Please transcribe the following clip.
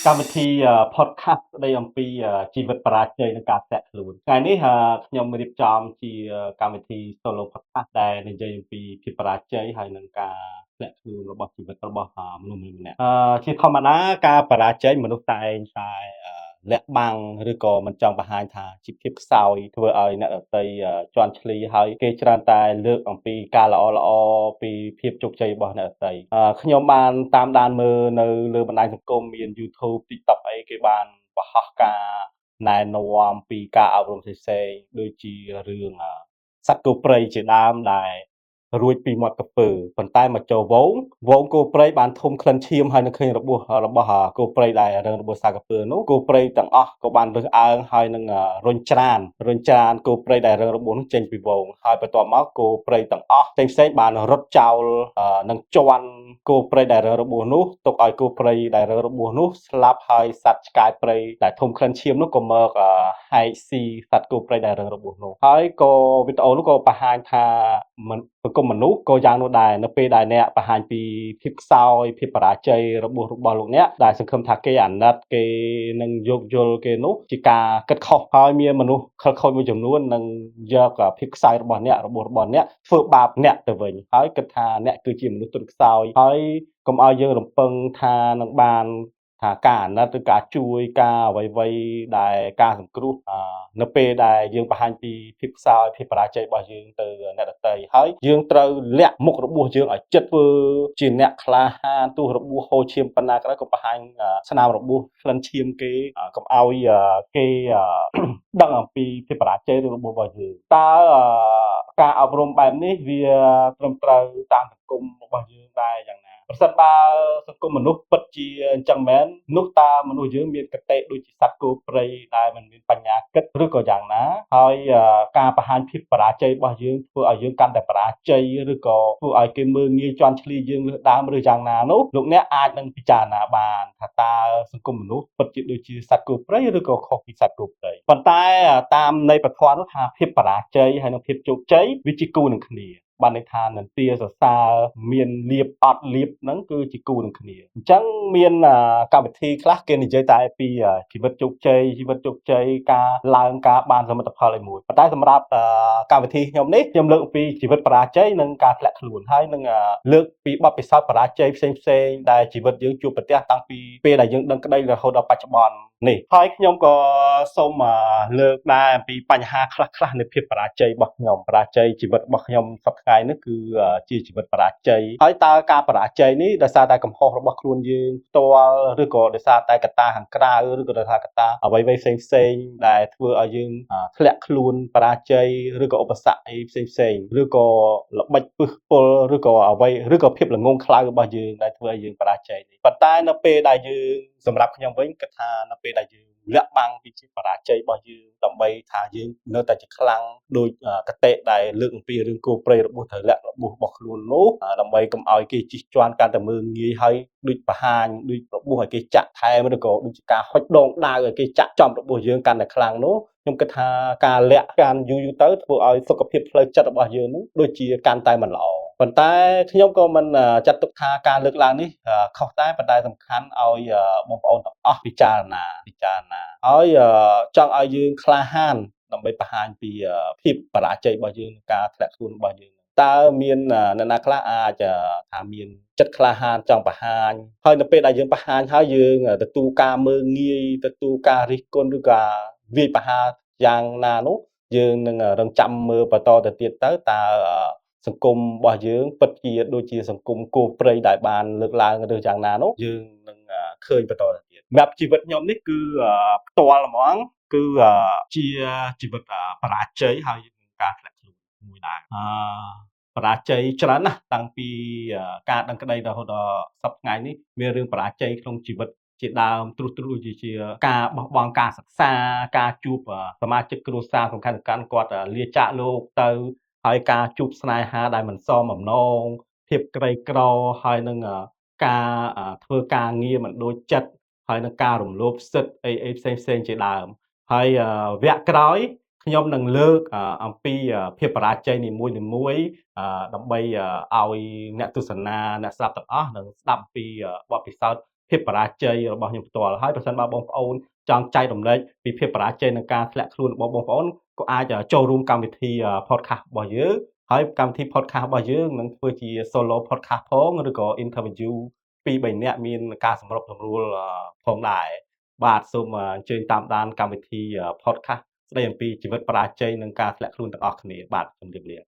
កម្មវិធី podcast ស្ដីអំពីជីវិតបរាជ័យនិងការធ្លាក់ខ្លួនថ្ងៃនេះខ្ញុំរៀបចំជាកម្មវិធី solo podcast ដែលនិយាយអំពីភាពបរាជ័យហើយនិងការធ្លាក់ខ្លួនរបស់ជីវិតរបស់មនុស្សម្នាក់ៗជាធម្មតាការបរាជ័យមនុស្សតែងតែលាក់បាំងឬក៏មិនចង់បង្ហាញថាជាភាពខ្សោយធ្វើឲ្យអ្នកដទៃជាន់ឈ្លីហើយគេច្រើនតែលើកអំពីការល្អល្អពីភាពជោគជ័យរបស់អ្នកដទៃខ្ញុំបានតាមដានមើលនៅលើបណ្ដាញសង្គមមាន YouTube TikTok អីគេបានបង្ហោះការណែនាំពីការអប់រំផ្សេងៗដូចជារឿងសត្វគោព្រៃជាដើមដែលរួចពីមាត់ក្រពើប៉ុន្តែមកចូលវងវងគោព្រៃបានធំក្លិនឈាមហើយនឹងឃើញរបួសរបស់គោព្រៃដែលរងរបួសសាក្រពើនោះគោព្រៃទាំងអស់ក៏បានរើសអើងហើយនឹងរុញច្រានរុញច្រានគោព្រៃដែលរងរបួសនោះចេញពីវងហើយបន្ទាប់មកគោព្រៃទាំងអស់ផ្សេងៗបានរត់ចោលនឹងជន់គោព្រៃដែលរងរបួសនោះទុកឲ្យគោព្រៃដែលរងរបួសនោះស្លាប់ហើយសត្វឆ្កែព្រៃដែលធំក្លិនឈាមនោះក៏មកហែកស៊ីសត្វគោព្រៃដែលរងរបួសនោះហើយក៏វីដេអូនោះក៏បង្ហាញថាមិនសង្គមមនុស្សក៏យ៉ាងនោះដែរនៅពេលដែលអ្នកបង្ហាញពីភាពខ្សោយភាពបរាជ័យរបស់របស់លោកអ្នកដែលសង្ឃឹមថាគេអាណិតគេនឹងយោគយល់គេនោះជាការគិតខុសហើយមានមនុស្សខិលខូចមួយចំនួននឹងយកភាពខ្សោយរបស់អ្នករបស់របស់អ្នកធ្វើបាបអ្នកទៅវិញហើយគិតថាអ្នកគឺជាមនុស្សទន់ខ្សោយហើយកុំឲ្យយើងរំពឹងថានឹងបានថាការអាណិតឬការជួយការអ្វីៗដែលការសង្គ្រោះនៅពេលដែលយើងបង្ហាញពីភាពខ្សោយភាពបរាជ័យរបស់យើងទៅអ្នកដទៃហើយយើងត្រូវលាក់មុខរបួសយើងឲ្យចិត្តធ្វើជាអ្នកក្លាហានទោះរបួសហូរឈាមប៉ុណ្ណាក៏ដោយក៏បង្ហាញស្នាមរបួសក្លិនឈាមគេកុំឲ្យគេដឹងអំពីភាពបរាជ័យឬរបួសរបស់យើងតើការអប់រំបែបនេះវាត្រឹមត្រូវតាមសង្គមរបស់យើងដែរយ៉ាងណាប្រសិនបើសង្គមមនុស្សពិតជាអញ្ចឹងមែននោះតើមនុស្សយើងមានគតិដូចជាសត្វគោព្រៃដែលមិនមានបញ្ញាគិតឬក៏យ៉ាងណាហើយការបង្ហាញភាពបរាជ័យរបស់យើងធ្វើឲ្យយើងកាន់តែបរាជ័យឬក៏ធ្វើឲ្យគេមើលងាយជាន់ឈ្លីយើងលើសដើមឬយ៉ាងណានោះលោកអ្នកអាចនឹងពិចារណាបានថាតើសង្គមមនុស្សពិតជាដូចជាសត្វគោព្រៃឬក៏ខុសពីសត្វគោព្រៃប៉ុន្តែតាមន័យពធនោះថាភាពបរាជ័យហើយនិងភាពជោគជ័យវាជាគូនឹងគ្នាបានន័យថានន្ទាសរសើរមានលៀបអត់លៀបហ្នឹងគឺជាគូនឹងគ្នាអញ្ចឹងមានកម្មវិធីខ្លះគេនិយាយតែពីជីវិតជោគជ័យជីវិតជោគជ័យការឡើងការបានសមិទ្ធផលអីមួយប៉ុន្តែសម្រាប់កម្មវិធីខ្ញុំនេះខ្ញុំលើកពីជីវិតបរាជ័យនិងការធ្លាក់ខ្លួនហើយនឹងលើកពីបទពិសោធន៍បរាជ័យផ្សេងផ្សេងដែលជីវិតយើងជួបប្រទះតាំងពីពេលដែលយើងដឹងក្តីរហូតដល់បច្ចុប្បន្ននេះហើយខ្ញុំក៏សូមលើកដែរអំពីបញ្ហាខ្លះៗនៃភាពបរាជ័យរបស់ខ្ញុំបរាជ័យជីវិតរបស់ខ្ញុំសប្តាហ៍ថ្ងៃនេះគឺជាជីវិតបរាជ័យហើយតើការបរាជ័យនេះដោយសារតែកំហុសរបស់ខ្លួនយើងផ្ទាល់ឬក៏ដោយសារតែកត្តាខាងក្រៅឬក៏ដោយសារកត្តាអ្វីៗផ្សេងផ្សេងដែលធ្វើឲ្យយើងធ្លាក់ខ្លួនបរាជ័យឬក៏ឧបសគ្គអីផ្សេងផ្សេងឬក៏ល្បិចពឹសពុលឬក៏អ្វីឬក៏ភាពល្ងងខ្លៅរបស់យើងដែលធ្វើឲ្យយើងបរាជ័យនេះប៉ុន្តែនៅពេលដែលយើងសម្រាប់ខ្ញុំវិញគិតថានៅពេលដែលយើងលាក់បាំងពីជាបរាជ័យរបស់យើងដើម្បីថាយើងនៅតែជាខ្លាំងដូចកតិដែលលើកអំពីរឿងគោព្រៃរបួសត្រូវលាក់របួសរបស់ខ្លួននោះដើម្បីកុំឲ្យគេជិះជាន់កាន់តែមើលងាយហើយដូចបង្ហាញដូចរបួសឲ្យគេចាក់ថែមឬក៏ដូចជាការហុចដងដាវឲ្យគេចាក់ចំរបួសយើងកាន់តែខ្លាំងនោះខ្ញុំគិតថាការលាក់កាន់យូរយូរទៅធ្វើឲ្យសុខភាពផ្លូវចិត្តរបស់យើងនោះដូចជាកាន់តែមិនល្អប៉ុន្តែខ្ញុំក៏មិនចាត់ទុកថាការលើកឡើងនេះខុសដែរប៉ុន្តែសំខាន់ឲ្យបងប្អូនទាំងអស់ពិចារណាពិចារណាហើយចង់ឲ្យយើងក្លាហានដើម្បីបង្ហាញពីភាពបរាជ័យរបស់យើងការធ្លាក់ខ្លួនរបស់យើងតើមានអ្នកណាខ្លះអាចថាមានចិត្តក្លាហានចង់បង្ហាញហើយនៅពេលដែលយើងបង្ហាញហើយយើងទទួលការមើលងាយទទួលការរិះគន់ឬក៏វាយប្រហារយ៉ាងណានោះយើងនឹងរងចាំមើលបន្តទៅទៀតទៅតើសង្គមរបស់យើងពិតជាដូចជាសង្គមគោព្រៃដែលបានលើកឡើងឬយ៉ាងណានោះយើងនឹងឃើញបន្តទៅទៀតសម្រាប់ជីវិតខ្ញុំនេះគឺផ្ទាល់ហ្មងគឺជាជីវិតបរាជ័យហើយការធ្លាក់ខ្លួនមួយដែរបរាជ័យច្រើនណាស់តាំងពីការដឹងក្តីរហូតដល់សប្តាហ៍ថ្ងៃនេះមានរឿងបរាជ័យក្នុងជីវិតជាដើមត្រួសត្រាសជាការបោះបង់ការសិក្សាការជួបសមាជិកគ្រួសារសំខាន់ៗគាត់លាចាកលោកទៅហើយការជួបស្នេហាដែលមិនសមបំណងភាពក្រីក្រហើយនឹងការធ្វើការងារមិនដូចចិត្តហើយនឹងការរំលោភសិទ្ធិអីអីផ្សេងផ្សេងជាដើមហើយវគ្គក្រោយខ្ញុំនឹងលើកអំពីភាពបរាជ័យនីមួយៗដើម្បីឲ្យអ្នកទស្សនាអ្នកស្ដាប់ទាំងអស់នឹងស្ដាប់ពីបទពិសោធន៍ ភាពបរាជ័យរបស់ខ្ញុំផ្ទាល់ហើយប្រសិនបើបងប្អូនចង់ចែករំលែកពីភាពបរាជ័យនិងការធ្លាក់ខ្លួនរបស់បងប្អូនក៏អាចចូលរួមកម្មវិធី podcast របស់យើងហើយកម្មវិធី podcast របស់យើងនឹងធ្វើជា solo podcast ផងឬក៏ interview 2 3នាក់មានការសម្របសម្រួលផងដែរបាទសូមអញ្ជើញតាមដានកម្មវិធី podcast ស្ដីអំពីជីវិតបរាជ័យនិងការធ្លាក់ខ្លួនទាំងអស់គ្នាបាទជម្រាបលា។